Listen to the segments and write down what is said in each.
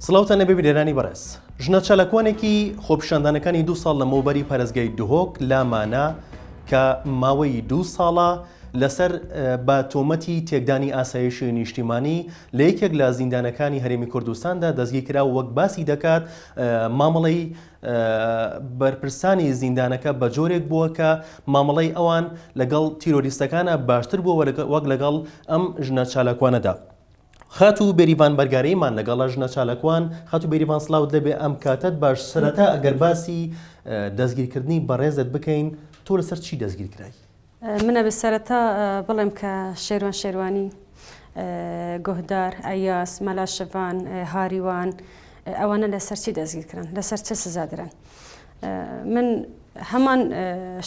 سڵاوتان لەبێ بینەرانی بەڕێز. ژنە چالاکوانێکی خۆپیشاندانەکانی دوو ساڵ لەمەوبەری پارێزگای دهۆک لە مانا کە ماوەی دوو ساڵە لەسەر بە تۆمەتی تێکدانی ئاسایشی نیشتیمانی لە یەکێک لە زیندانەکانی هەرێمی کوردستاندا دەستگیرکرا و وەک باسی دەکات مامەڵەی بەرپرسانی زیندانەکە بە جۆرێک بووە کە مامەڵەی ئەوان لەگەڵ تیرۆریستەکانە باشتر بووە وەک لەگەڵ ئەم ژنە چالاکوانەدا. خاتوو بێریڤان بەرگارەیمان لەگەڵە ژنە چالاکوان، خاتوو بێریڤان سڵاوت لێبێ ئەم کاتەت باش، سەرەتا ئەگەر باسی دەستگیرکردنی بەڕێزت بکەین تۆ لەسەر چی دەستگیر کرای؟ من ئەبێ سەرەتا بڵێم کە شێروان شێروانی، گۆهدار، ئەیاس، مەلا شڤان، هاریوان ئەوانە لەسەر چی دەستگیر کران؟ لەسەر چ سزا دران؟ من هەمان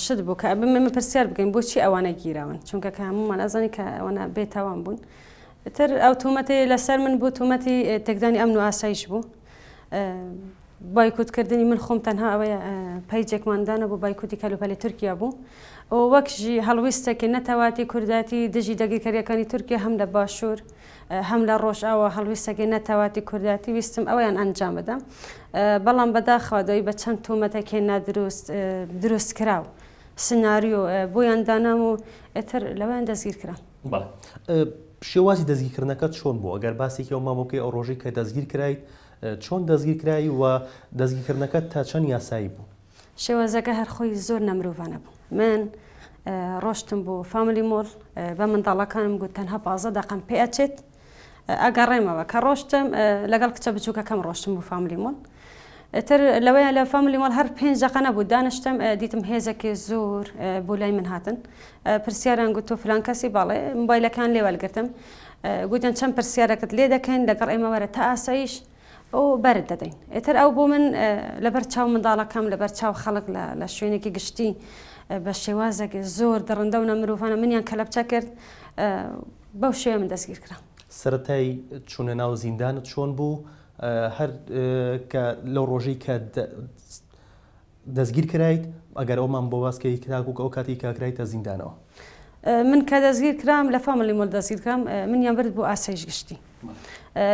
شت بوو کە ئەبێ ئێمە پرسیار بکەین بۆچی ئەوانە گیراون؟ چونکە کە هەموومان ئەزانین کە ئەوانە بێتاوان بوون. تر ئەو تۆمەتەی لەسەر من بوو تۆمەتی تێکدانی ئەمن و ئاسایش بوو. بایکۆت کردنی من خۆم تەنها ئەوەیە پەیجێکمان دانا بۆ بایکۆتی کەلوپەلی تورکیا بوو و وەک ژی هەڵویستێکی نەتەواتی کوردایەتی دژی داگیرکەریەکانی تورکیا هەم لە باشوور هەم لە ڕۆژئاوا هەڵویستێکی نەتەواتی کوردایەتی ویستم ئەویان ئەنجام بدەم بەڵام بەداخەوە دوای بە چەند تۆمەتێکی نادروست دروست کراو سناریۆ بۆیان دانام و ئیتر لەوەیان دەستگیر کرام. بەڵێ شێوازی دەستگیرکردنەکەت چۆن بوو ئەگەر باسێکی ئەومان بۆ بکەی ئەو ڕۆژەی کە دەستگیر کرایت چۆن دەستگیر کرای و دەستگیرکردنەکەت تا چەند یاسایی بوو؟ شێوازەکە هەر خۆی زۆر نامرۆڤانە بوو من ڕۆشتم بۆ فاملی مۆڵ بە منداڵەکانم گوت تەنها 15 دەقەم پێ ئەچێت ئەگەڕێمەوە کە ڕۆشتم لەگەڵ کچە بچووکەکەم ڕۆشتم بۆ فاملی مۆڵ ئیتر لەوەیان لە فاملی مۆڵ هەر پێنج دەقە نەبوو دانیشتم دیتم هێزێکی زۆر بۆ لای من هاتن پرسیاران گوت تۆ فلان کەسی باڵێ موبایلەکان لێ وەلگرتم گوتیان چەند پرسیارەکەت لێ دەکەین لەگەڵ ئێمە وەرە تا ئاسایش ئەو بەرت دەدەین ئیتر ئەو بۆ من لەبەر چاو منداڵەکەم لەبەر چاو خەڵک لە شوێنێکی گشتی بە شێوازێک زۆر دڕندە و نەمرۆڤانە منیان کەلەپچە کرد بەو شێوەیە من دەستگیر کرام. سەرەتای چوونە ناو زیندانت چۆن بوو؟ هەر کە لەو ڕۆژەی کە دەستگیر کرایت ئەگەر ئەومان بۆ باس کەی تاکو ئەو کاتی کە کرایتە زیندانەوە. من کە دەستگیر کرام لە فاملی مۆل دەستگیر کرام منیان برد بۆ ئاسایش گشتی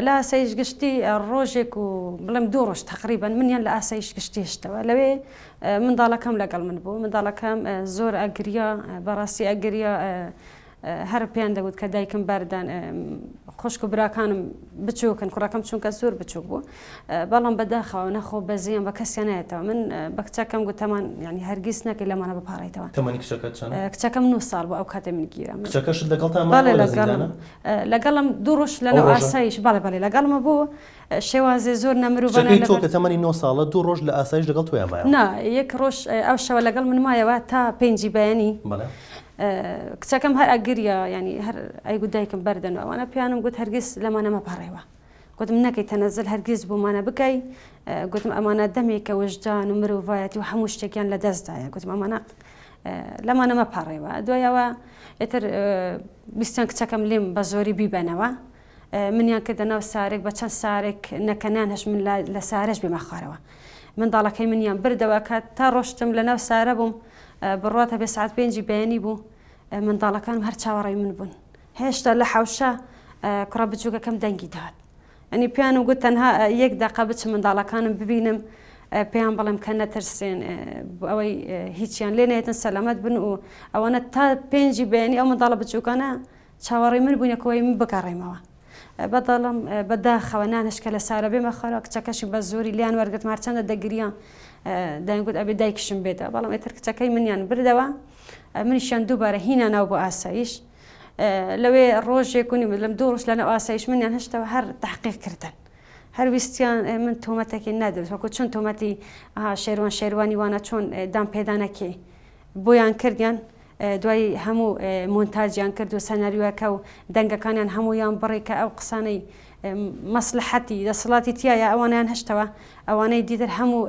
لە ئاسایش گشتی ڕۆژێک و بڵێم دوو ڕۆژ تقریبا منیان لە ئاسایش گشتی هێشتەوە لەوێ منداڵەکەم لەگەڵ من بوو منداڵەکەم زۆر ئەگریا بەڕاستی ئەگریا هەر پێیان دەگوت کە دایکم بەردان خوشک و براکانم بچووکن کوڕەکەم چونکە زۆر بچووک بوو بەڵام بەداخەوە نەخۆ بەزیان بە کەسیان نایەتەوە من بە کچەکەم گوتەمان یعنی هەرگیز نەکەی لەمانە بپاڕێیتەوە تەمەنی کچەکەت چەندە؟ کچەکەم 9 ساڵ بوو ئەو کاتە من گیرام کچەکەشت لەگەڵتان مایەوە لە زیندانە؟ لەگەڵم دوو ڕۆژ لەناو ئاسایش بەڵێ بەڵێ لەگەڵمە بوو شێوازێ زۆر نامرۆڤانە کچەکەی تۆ کە تەمەنی نۆ ساڵە دوو ڕۆژ لە ئاسایش لەگەڵ تۆیا مایەوە؟ نا یەک ڕۆژ ئەو شەوە لەگەڵ من مایەوە تا پێنجی بەیانی. بەڵێ. کچەکەم هەر ئەگریا یانی هەر ئەیگوت دایکم بەردەن و ئەوانە پێیانم گوت هەرگیز لەمانە مەپەڕێوە. گوتم نەکەی تەنەزل هەرگیز بۆمانە بکەی گوتم ئەمانە دەمێکە وژدان و مرۆڤایەتی و هەموو شتێکیان لە دەستدایە گوتم ئەمانە لەمانە مەپەڕێوە دوایەوە ئیتر ویستیان کچەکەم لێم بە زۆری بیبەنەوە منیان کردە ناو سارێک بە چەند سارێک نەکە نانهشت من لە سارەش بێمە خوارەوە منداڵەکەی منیان بردەوە کات تا ڕۆشتم لە ناو سارە بووم بڕوات هەبێ سعات پێنجی بەیانی بوو منداڵەکانم هەر چاوەڕێی من بوون هێشتا لە حەوشە کوڕە بچووکەکەم دەنگی دەهات ئەنی پیانم گوت تەنها یەک دەقە بچم منداڵەکانم ببینم پێیان بڵێم کە نەترسێن ئەوەی هیچیان لێ نێتن سەلامەت بن و ئەوانە تا پێنجی بەیانی ئەو منداڵە بچووکانە چاوەڕێی من بووینە کۆی من بگەڕێمەوە. بەدەڵم بەداخەوە نانشکە لە سارە بێمە خوارەوە کچەکەشی بە زۆری لیان وەرگرتم هەرچەندە دەگریا دەیانگوت ئەبێ دایکیشم بێتەوە بەڵام ئیتر کچەکەی منیان بردەوە منیشیان دووبارە هینا ناو بۆ ئاسایش لەوێ ڕۆژێک و لەم دوو ڕۆژ لەناو ئاسایش منیان هەشتەوە هەر تحقیق کردن هەر ویستیان من تۆمەتێکی نادروست وەکو چۆن تۆمەتی شێروان شێروانی وانە چۆن دام پێدانەکەی بۆیان کردیان دوای هەموو مۆنتاجیان کرد و سەناریۆکە و دەنگەکانیان هەموویان بڕی کە ئەو قسانەی مەسلحەتی دەسەڵاتی تایە ئەوانیان هەشتەوە ئەوانەی دیتر هەموو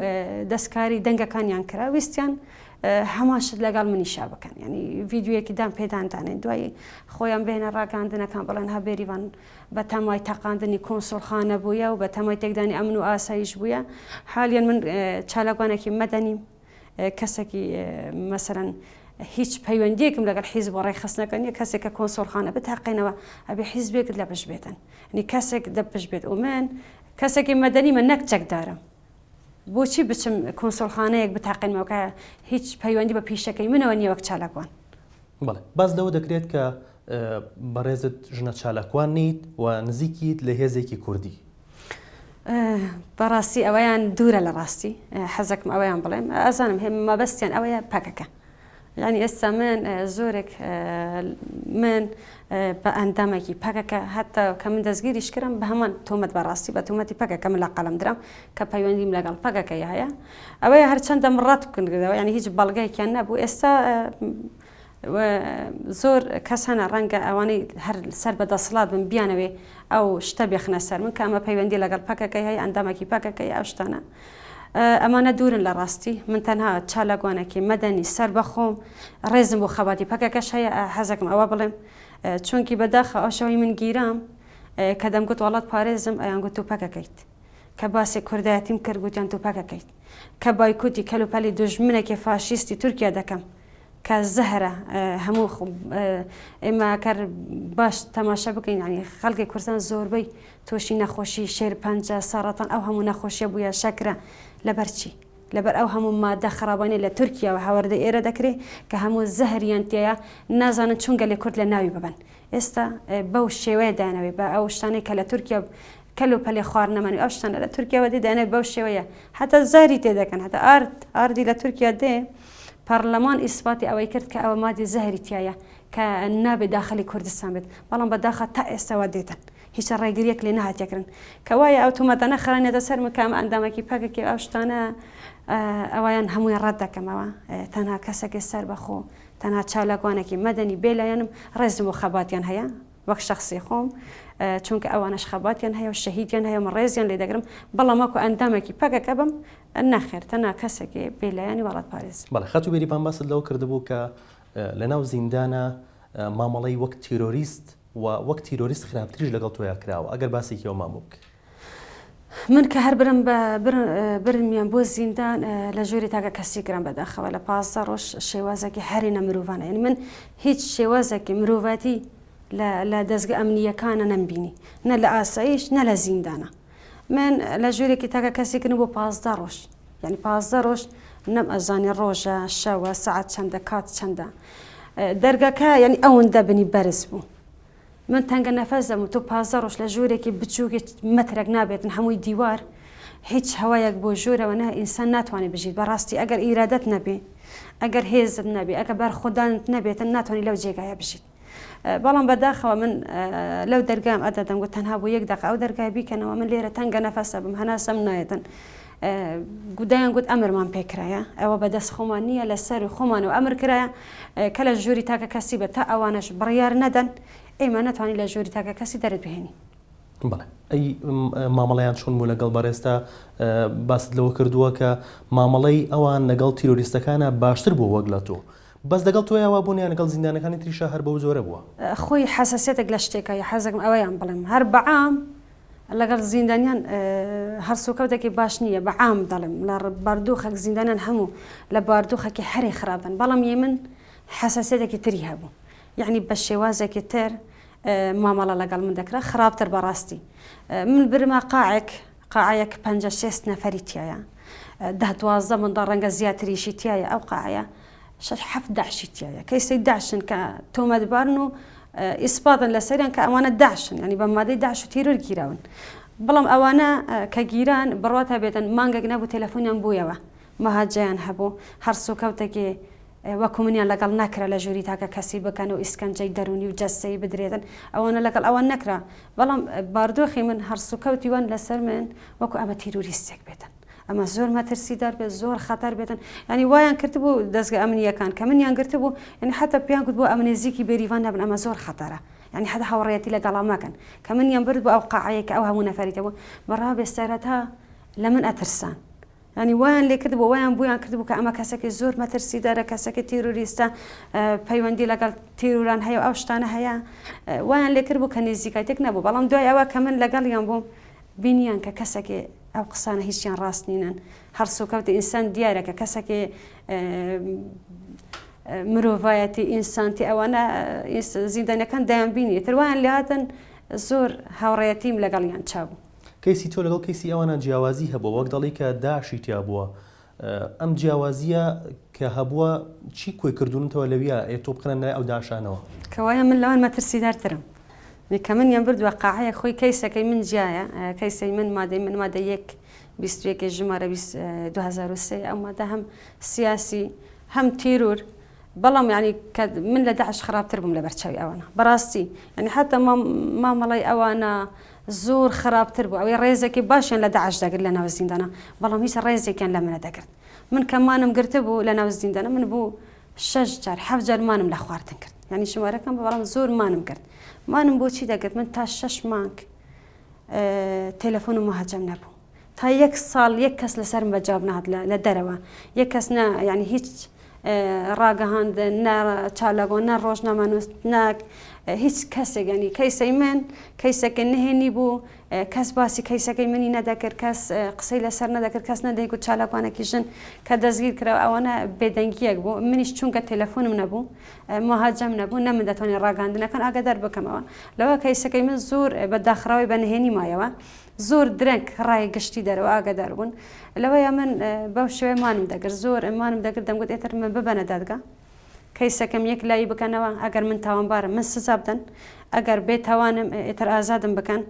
دەستکاری دەنگەکانیان کرا ویستیان هەمان شت لەگەڵ منیشا بکەن ینی ڤیددیوەکی دان پێداندانێن دوای خۆیان بێنە ڕاگەاندنەکان بڵێن ها بێریوان بە تەمای تەقاندنی کۆنسۆڵخانە بووە و بە تەمای تێکدانی ئەمن و ئاسایش بووە حالیان من چالاکوانێکی مەدەنیم کەسێکی مەسەلەن هیچ پەیوەندیەکم لەگەڵ حیزب و ڕێکخستنەکە نیە کەسێک کە کۆنسۆڵخانە بتەقێنەوە ئەبێ حیزبێکت لە پشت بێتن نی کەسێک دە پشت بێت و من کەسێکی مەدەنیمە نەک چەکدارم. بۆچی بچم کونسوڵخانەیەک بتاقێنمەوە کە هیچ پەیوەندی بە پیشەکەی منەوە نییە وەک چالاکوان؟ بەڵێ باس لەوە دەکرێت کە بەڕێزت ژنە چالاکوان نیت و نزیکیت لە هێزێکی کوردی. بەڕاستی ئەوەیان دوورە لە ڕاستی حەزەکم ئەوەیان بڵێم ئەزانم هێ مەبەستیان ئەوەیە پەکەکە یعنی ئێستا من زۆرێک من بە ئەندامێکی پەکەکە هەتا کە من دەستگیریش کرم بە هەمان تۆمەت بەڕاستی بە تۆمەتی پەکەکە من لە قەڵەم درام کە پەیوەندیم لەگەڵ پەکەکەی هەیە ئەوەیە هەرچەندە من ڕەت بکردەوە یعنی هیچ بەڵگەیەکیان نەبوو ئێستا زۆر کەس هەنە ڕەنگە ئەوانەی هەر سەر بە دەسەڵات بن بیانەوێ ئەو شتە بێخنە سەر من کە ئەمە پەیوەندی لەگەڵ پەکەکەی هەیە ئەندامێکی پەکەکەی ئەو شتانە ئەمانە دوورن لە ڕاستی من تەنها چالاکوانێکی مەدەنی سەر بەخۆم ڕێزم بۆ خەباتی پەکەکەش هەیە حەزەکەم ئەوە بڵێم چونکی بەداخە ئەو شەوەی من گیرام کە دەمگوت وڵات پارێزم ئەیان گوت تۆ پەکەکەیت کە باسی کوردایەتیم کرد گوتیان تۆ پەکەکەیت کە بایکوتی کەلوپەلی دوژمنێکی فاشیستی تورکیا دەکەم کە زەهرە هەموو ئێمە کەر باش تەماشا بکەین ینی خەڵکی کوردستان زۆربەی تووشی نەخۆشی شێرپەنجە سەڕەتان ئەو هەموو نەخۆشیە بووە شەکرە لەبەر چی لەبەر ئەو هەموو مادە خراپانەی لە تورکیاوە هاوردە ئێرە دەکرێت کە هەموو زەهریان تایە نازانن چون گەلی کورد لە ناوی ببن ئێستا بەو شێوەیە دانەوێ بە ئەو شتانەی کە لە تورکیا کەل و پەلی خواردنەمەنی ئەو شتانە لە تورکیاوە دێ دانێ بەو شێوەیە هەتا زاری تێ دەکەن هەتا ئارد ئاردی لە تورکیا دێ پەرلەمان ئیسپاتی ئەوەی کرد کە ئەوە مادی زەهری تایە کە نابێ داخلی کوردستان بێت بەڵام بەداخە تا ئێستاوە دێتن هیچ ڕێگریەک لێ نەهاتیەکردن کە وایە ئەو تۆمەتانە خرانێتە سەر من کە ئەمە ئەندامێکی پەکەکێ ئەو شتانە ئەویان هەمووی ڕەت دەکەمەوە تەنها کەسێکی سەر بەخۆ تەنها چالاکوانێکی مەدەنی بێلایەنم ڕێزم و خەباتیان هەیە وەک شەخسی خۆم چونکە ئەوانەش خەباتیان هەیە و شەهیدیان هەیە و من ڕێزیان لێ دەگرم بەڵام وەکو ئەندامێکی پەکەکە بم نەخێر تەنها کەسێکی بێلایەنی وڵاتپارێز. بەڵێ خاتوو بێریڤان باست لەوە کردبوو کە لەناو زیندانا مامەڵەی وەک تیرۆریست و وەک تیرۆریست خراپتریش لەگەڵ تۆیا کراوە ئەگەر باسێکی ئەومان بۆ بکەی. من کە هەر برم بە برمیان بۆ زیندان لە ژووری تاکە کەسی کرام بەداخەوە لە 15 ڕۆژ شێوازێکی هەری نەمرۆڤانە یعنی من هیچ شێوازێکی مرۆڤاتی لە دەزگە ئەمنییەکانە نەمبینی نە لە ئاسایش نە لە زیندانە من لە ژوورێکی تاکە کەسی کردن بۆ 15 ڕۆژ یعنی 15 ڕۆژ نەم ئەزانی ڕۆژە شەوە سەعات چەندە کات چەندە دەرگەکە یعنی ئەوەندە بنی بەرز بوو من تەنگە نەفەس دەبم تۆ 15 ڕۆژ لە ژوورێکی بچووکی مەترێک نابێتن هەمووی دیوار هیچ هەوایەک بۆ ژوورەوە نە ئینسان ناتوانێت بژیت بەڕاستی ئەگەر ئیرادەت نەبێ ئەگەر هێزت نەبێ ئەگە بەرخۆدانت نەبێتن ناتوانانی لەو جێگایە بژیت بەڵام بەداخەوە من لەو دەرگام ئەدا دەمگوت تەنها بۆ یەک دەقە ئەو دەرگای بیکەنەوە من لێرە تەنگە نەفەسە بم هەناسەم نایەتن گودایان گوت ئەمرمان پێکرایە ئەوە بەدەست خۆمان نییە لەسەر خۆمان و ئەمر کرایە کە لە ژووری تاکە کەسی بە تا ئەوانەش بڕیار نەدەن ئێمە نەتوانین لە ژووری تاکە کەسی دەرت بهێنین. بەڵێ ئەی مامەڵەیان چۆن بوو لەگەڵ بەڕێزتا باست لەوە کردووە کە مامەڵەی ئەوان لەگەڵ تیرۆریستەکانە باشتر بوو وەک لە تۆ بەس لەگەڵ تۆیا وا بوون یان لەگەڵ زیندانەکانی تریشا هەر بەو جۆرە بووە؟ خۆی حەساسیەتێک لە شتێکە حەزەکەم ئەوەیان بڵێم هەر بەعام لەگەڵ زیندانیان هەڵسوکەوتێکی باش نییە بە عام دەڵێم لە باردوخێک زیندانیان هەموو لە باردوخێکی هەرێ خراپن بەڵام یە من حەساسیەتێکی تری هەبوو یعنی بە شێوازێکی تر مامەڵە لەگەڵ من دەکرا خراپتر بەڕاستی من برما قاعێک قاعەیەک پەنجا شێست نەفەری تایە دە دوازدە منداڵ ڕەنگە زیاتریشی تایە ئەو قاعەیە شەش حەفت داعشی تایە کەیسەی داعشن کە تۆمەتبارن و ئیسپاتن لەسەریان کە ئەوانە داعشن ینی بە مادەی داعش و تیرۆر گیراون بەڵام ئەوانە کە گیران بڕوات هەبێتن مانگێک نەبوو تەلەفۆنیان بوویەوە مەهاجەیان هەبوو هەڵسوکەوتێکی وەکو منیان لەگەڵ نەکرا لە ژووری تاکە کەسی بکەن و ئیسکەنجەی دەروونی و جەستەیی بدرێتن ئەوانە لەگەڵ ئەوان نەکرا بەڵام باردۆخی من هەڵسوکەوتی وان لەسەر من وەکو ئەمە تیرۆریستێک بێتن ئەمە زۆر مەترسیدار بێت زۆر خەتەر بێتن ینی وایان کردبوو دەزگە ئەمنیەکان کە منیان گرتبوو ینی حتا پێیان گوت بۆ ئەمە نزیکی بێریڤان نەبن ئەمە زۆر خەتەرە یعنی حتا هاوڕێیەتی لەگەڵا مەکەن کە منیان برد بۆ ئەو قاعەیە کە ئەو هەموو نەفەری تێبوو بەڕابێ سەرەتا لە من ئەترسان یانی وایان لێ کردبوو وایان بوویان کردبوو کە ئەمە کەسێکی زۆر مەترسیدارە کەسێکی تیرۆریستە پەیوەندی لەگەڵ تیرۆران هەیە و ئەو شتانە هەیە وایان لێ کردبوو کە نزیکایتێک نەبوو بەڵام دوای ئەوە کە من لەگەڵیان بووم بینیان کە کەسێکی ئەو قسانە هیچیان ڕاست نینن هەڵسوکەوتی ئینسان دیارە کە کەسێکی مرۆڤایەتی ئینسانتی ئەوانە زیندانەکان دەیان بینی تر وایان لێهاتن زۆر هاوڕێیەتیم لەگەڵیان چابوو. کەیسی تۆ لەگەڵ کەیسی ئەوانە جیاوازی هەبووە وەک دەڵێی کە داعشی تیا بووە ئەم جیاوازییە کە هەبووە چی کۆی کردوونتەوە لەویا ئێ تۆ بخەنە نای ئەو داعشانەوە؟ کەوایە من لەوان مەترسیدارترم کە منیان بردوە قاعەیەک خۆی کەیسەکەی من جیایە کەیسەی من مادەی من مادە یەک 21 ژمارە 2003 ئەو مادە هەم سیاسی هەم تیرور بەڵام یانی کە من لە داعش خراپتر بووم لەبەر چاوی ئەوانە بەڕاستی یانی حتا مامەڵەی ئەوانە زۆر خراپتر بوو ئەوەی ڕێزێکی باشیان لە داعش دەگرت لە ناو زیندانە بەڵام هیچ ڕێزێکیان لە منە دەگرت من کە مانم گرتبوو لە ناو زیندانە من بوو شەش جار حەفت جار مانم لە خواردن کرد یعنی شمارەکەم بەڵام زۆر مانم کرد مانم بۆچی دەگرت من تا شەش مانگ تەلەفۆن و مهاجم نەبوو تا یەک ساڵ یەک کەس لەسەرم بە جواب نەهات لە دەرەوە یەک کەس نە یعنی هیچ ڕاگەهاندن نە چالاکوان نە ڕۆژنامەنووس نە هیچ کەسێک ینی کەیسەی من کەیسەکە نهێنی بوو کەس باسی کەیسەکەی منی نەدەکرد کەس قسەی لەسەر نەدەکرد کەس نەدەیگوت چالاکوانێکی ژن کە دەستگیر کرا ئەوانە بێدەنگیەک بوو منیش چونکە تەلەفۆنم نەبوو مهاجم نەبوو نە من دەتوانین ڕاگەاندنەکان ئاگادار بکەمەوە لەوە کەیسەکەی من زۆر بە داخراوی بە نهێنی مایەوە زۆر درەنگ ڕای گشتی دەرەوە ئاگادار بوون لەوەیە من بەو شێوەیە مانم دەگرت زۆر مانم دەگرت دەمگوت ئێتر من ببەنە دادگا کەیسەکەم یەک لایی بکەنەوە ئەگەر من تاوانبارم من سزا بدەن ئەگەر بێ تاوانم ئێتر ئازادم بکەن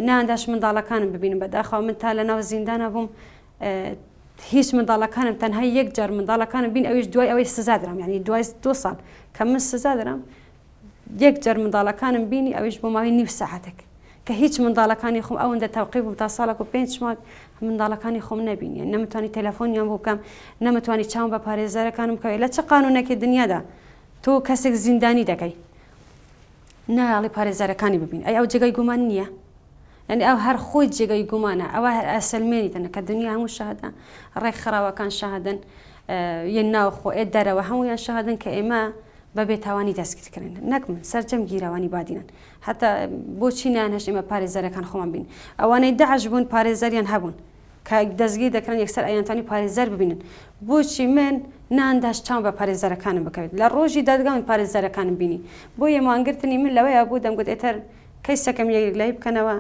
نانداش منداڵەکانم ببینم بەداخەوە من تا لەناو زیندانە بووم هیچ منداڵەکانم تەنها یەک جار منداڵەکانم بین ئەویش دوای ئەوەی سزا درام یعنی دوای دو ساڵ کە من سزا درام یەک جار منداڵەکانم بینی ئەویش بۆ ماوەی نیو سەعاتێک کە هیچ منداڵەکانی خۆم ئەوەندە تەوقی بووم تا ساڵێک و پێنج مانگ منداڵەکانی خۆم نەبینی نەمتوانی تەلەفۆنیان بۆ بکەم نەمتوانی چاوم بە پارێزەرەکانم بکەوێت لە چ قانونێکی دنیادا تۆ کەسێک زیندانی دەکەی نایەڵی پارێزەرەکانی ببین ئەی ئەو جێگای گومان نییە یعنی ئەو هەر خۆی جێگەی گومانە ئەوە هەر ئەسەلمێنیتەنە کە دنیا هەموو شەهادە ڕێکخراوەکان شەهادن یە ناوخۆ ئێ دەرەوە هەمویان شەهادن کە ئێمە بە بێتاوانی دەستگیر کرێن نەک من سەرجەم گیراوانی بادینان حتا بۆچی نایانهێشت ئێمە پارێزەرەکان خۆمان بین ئەوانەی داعش بوون پارێزەریان هەبوون کە دەستگیر دەکران یەکسەر ئەیانتوانی پارێزەر ببینن بۆچی من نانداشت چاوم بە پارێزەرەکانم بکەوێت لە ڕۆژی دادگا من پارێزەرەکانم بینی بۆیە مانگرتنی من لەوەیە بوو دەمگوت ئێتر کەیسەکەم یەکلایی بکەنەوە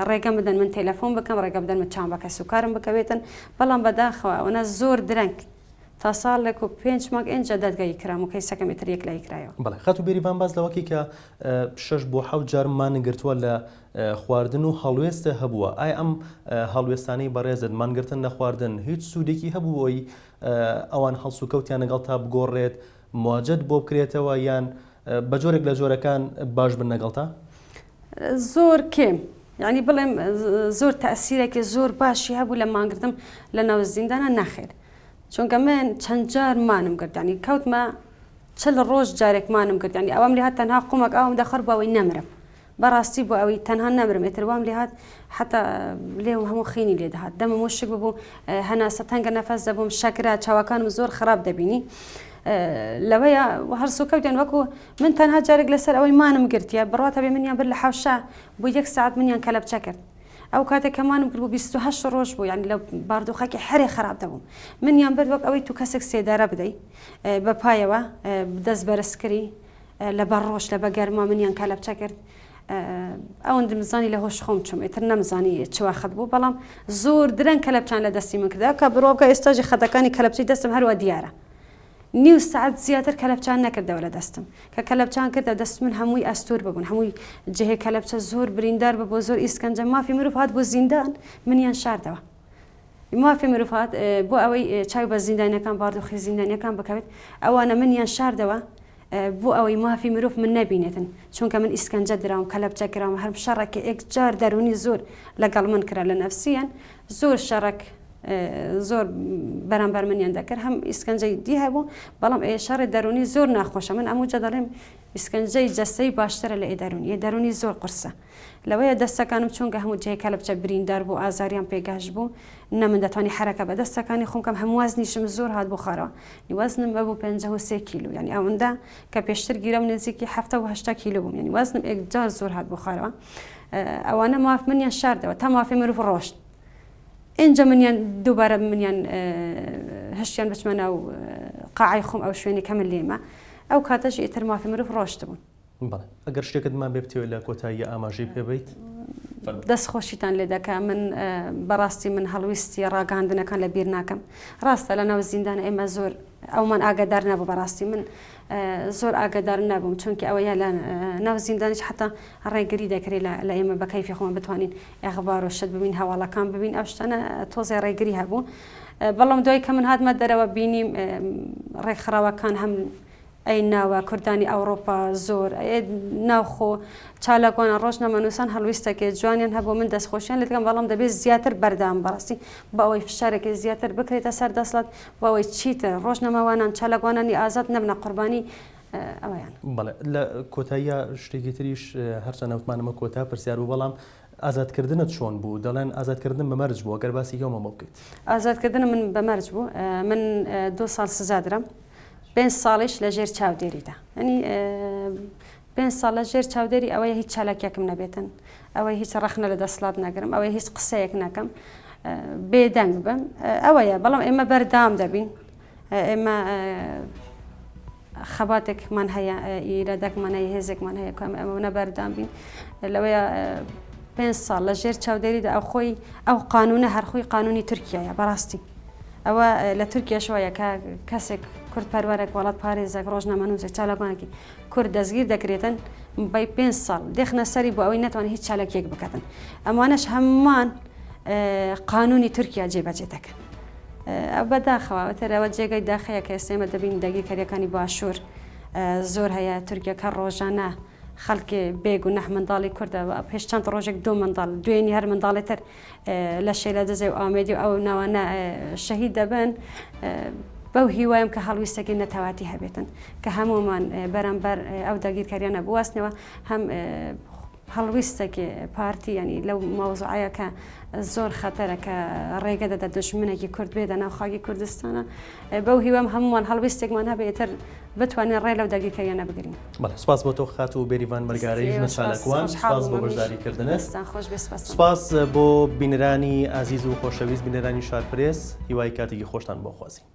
ڕێگەم بدەن من تەلەفۆن بکەم ڕێگە بدەن من چاوم بە کەسوکارم بکەوێتن بەڵام بەداخەوە ئەوەنە زۆر درەنگ تا ساڵێک و پێنج مانگ ئینجا دادگایی کرام و کەیسەکەم ئیتر یەکلایی کرایەوە. بەڵێ خاتوو بێریڤان باس لەوە کەی کە شەش بۆ حەوت جار مانگرتووە لە خواردن و هەڵوێستە هەبووە ئایا ئەم هەڵوێستانەی بەڕێزت مانگرتن لە خواردن هیچ سوودێکی هەبوو بۆی ئەوان هەڵسوکەوتیان لەگەڵ تا بگۆڕێت مواجەت بۆ بکرێتەوە یان بە جۆرێک لە جۆرەکان باش بن لەگەڵتا؟ زۆر کێم یعنی بڵێم زۆر تەئسیرێکی زۆر باشی هەبوو لە مانگرتم لە ناو زیندانە نەخێر چونکە من چەند جار مانم گرت یعنی کەوتمە چل ڕۆژ جارێک مانم گرت یعنی ئەوەم لێ هات تەنها قومەک ئاوم دەخوارد بۆ ئەوەی نەمرم بەڕاستی بۆ ئەوەی تەنها نەمرم ئیتر وام لێ هات حتا لێوم هەموو خینی لێ دەهات دەمم وشک ببوو هەناسە تەنگە نەفەس دەبووم شەکرە چاوەکانم زۆر خراپ دەبینی لەوەیە هەرسوکەوتیان وەکو من تەنها جارێک لەسەر ئەوەی مانم گرتیە بڕاتە بێ منیان بر لە حەوشە بۆ یەک ساعت منیان کەلەپچە کرد ئەو کاتێک کە مانم کرد بوو 28 ڕۆژ بوو یعنی لە باردۆخێکی هەرێ خراپ دەبووم منیان برد وەک ئەوەی تو کەسێک سێدارە بدەی بە پایەوە دەست بەرزکری لە بەر ڕۆژ لە بە گەرما منیان کەلەپچە کرد ئەوەندم زانی لە هۆش خۆم چوم ئیتر نەمزانی چ وەخت بوو بەڵام زۆر درەنگ کەلەپچان لە دەستی من کرد کە بڕوا بکە ئێستاژی خەتەکانی کەلەپچەی دەستم هەروە دیارە نیو سەعات زیاتر کەلەپچان نەکردەوە لە دەستم کە کەلەپچان کردە دەست من هەمووی ئەستور ببوون هەمووی جهێ کەلەپچە زۆر بریندار ببوو زۆر ئیسکەنجە مافی مرۆڤ هات بۆ زیندان منیان شاردەوە مافی مرۆڤ هات بۆ ئەوەی چاوی بە زیندانیەکان باردۆخی زیندانیەکان بکەوێت ئەوانە منیان شاردەوە بۆ ئەوەی مافی مرۆڤ من نەبینێتن چونکە من ئیسکەنجە دراوم کەلەپچە کراوم هەرم شەڕێکی ئێکجار دەرونی زۆر لەگەڵ من کرا لە نەفسیان زۆر شەڕک زۆر بەرامبەر منیان دەکرد هەم ئیسکەنجەی دی هەبوو بەڵام ئێ شەڕی دەرونی زۆر ناخۆشە من ئەموجە دەڵێم ئیسکەنجەی جەستەی باشترە لە ئێ دەرونی ئێ دەرونی زۆر قورسە لەوەیە دەستەکانم چونکە هەموو جێی کەلەپچە بریندار بوو ئازاریان پێ گەشت بوو نە من دەتوانی حەرەکە بە دەستەکانی خۆم کەم هەم وەزنیشم زۆر هات بۆ خوارەوە نی وەزنم بەبوو 53 کیلو یعنی ئەوەندە کە پێشتر گیرام نزیکی 70 کیلو بووم یعنی وەزنم ئێکجار زۆر هات بۆ خوارەوە ئەوانە ماف منیان شاردەوە تا مافی مرۆڤ ڕۆشت ئینجا منیان دووبارە منیان هەشتیان بچمە ناو قاعی خۆم ئەو شوێنی کە من لێمە ئەو کاتەش ئیتر مافی مرۆڤ ڕۆشتبوون. بەڵێ ئەگەر شتێکت مابێ بتەوێت لە کۆتاییە ئاماژەی پێ بەیت؟ فەرموو. دەست خۆشیتان لێ دەکەم من بەڕاستی من هەڵویستی ڕاگەاندنەکان لە بیر ناکەم ڕاستە لە ناو زیندان ئێمە زۆر ئەومان ئاگادار نەبوو بەڕاستی من زۆر ئاگادار نەبووم چونکی ئەوەیە لە ناو زیندانیش حتا ڕێگری دەکرێت لە ئێمە بە کەیفی خۆمان بتوانین ئەخبار و شت ببین هەواڵەکان ببین ئەو شتانە تۆزێ ڕێگری هەبوو بەڵام دوای کە من هاتمە دەرەوە بینیم ڕێکخراوەکان هەم ئەی ناوە کوردانی ئەوڕۆپا زۆر ئەی ناوخۆ چالاکوانە ڕۆژنامەنووسان هەڵویستەکێ جوانیان هەبوو من دەستخۆشیان لێ دەکەم بەڵام دەبێت زیاتر بەردەوام بەڕاستی بۆ ئەوەی فشارێکی زیاتر بکرێتە سەر دەسەڵات بۆ ئەوەی چیتر ڕۆژنامەوانان چالاکوانانی ئازاد نەبنە قوربانی ئەویان. بەڵێ لە کۆتاییا شتێکی تریش هەرچەندە وتمان ئەمە کۆتا پرسیار بوو بەڵام ئازادکردنت چۆن بوو؟ دەڵێن ئازادکردن بە مەرج بوو ئەگەر باسی ئەومان بۆ بکەیت. ئازادکردنم من بە مەرج بوو من دوو ساڵ سزا درام پێنج ساڵیش لە ژێر چاودێریدا ئەنی پێنج ساڵ لە ژێر چاودێری ئەوەیە هیچ چالاکیەکم نەبێتن ئەوەی هیچ ڕەخنە لە دەسڵات نەگرم ئەوەی هیچ قسەیەک نەکەم بێدەنگ بم ئەوەیە بەڵام ئێمە بەردام دەبین ئێمە خەباتێکمان هەیە ئیرادەکمان هەیە هێزێکمان هەیە کە ئەمە بەردام بین لەوەیە پێ ساڵ لە ژێر چاودێریدا ئەو خۆی ئەو قانونە هەرخۆی قانونی تورکیایە بەڕاستی ئەوە لە تورکیاش وایە کە کەسێک کورد پەروەرێک وڵات پارێزێک ڕۆژنامەنووسێک چالاکوانێکی کورد دەستگیر دەکرێتن بەی پێ ساڵ دێخنە سەری بۆ ئەوەی نەتوانێت هیچ چالاکیەک بکاتن ئەمانەش هەمان قانونی تورکیا جێبەجێ دەکەن ئەو بەداخەوە تەرەوە جێگەی داخەیە کە ئێستا ئێمە دەبین داگیرکاریەکانی باشوور زۆر هەیە تورکیا کە ڕۆژانە خەڵکی بێگوناح منداڵی کوردە پێش چەند ڕۆژێک دوو منداڵ دوێنی هەر منداڵی تر لە شێلادزێ و ئامێدی و ئەو ناوانە شەهید دەبن بەو هیوایم کە هەڵویستێکی نەتەواتی هەبێتن کە هەموومان بەرامبەر ئەو داگیرکاریانە بوەستنەوە هەم هەڵویستێکی پارتی ینی لەو مەوزوعەیە کە زۆر خەتەرە کە ڕێگە دەدە دژمنێکی کورد بێتە ناو خاکی کوردستانە بەو هیوام هەمووان هەڵویستێکمان هەبێ ئیتر بتوانین ڕێ لەو داگیرکاریانە بگرین. بەڵێ سوپاس بۆ تۆ خاتوو بێریڤان مەرگارەی ژنە چالاکوان، سوپاس بۆ بەشداریکردنت. سوپاس بۆ بینەرانی ئازیز و خۆشەویست بینەرانی شارپرێس، هیوای کاتێکی خۆشتان بۆ خوازین.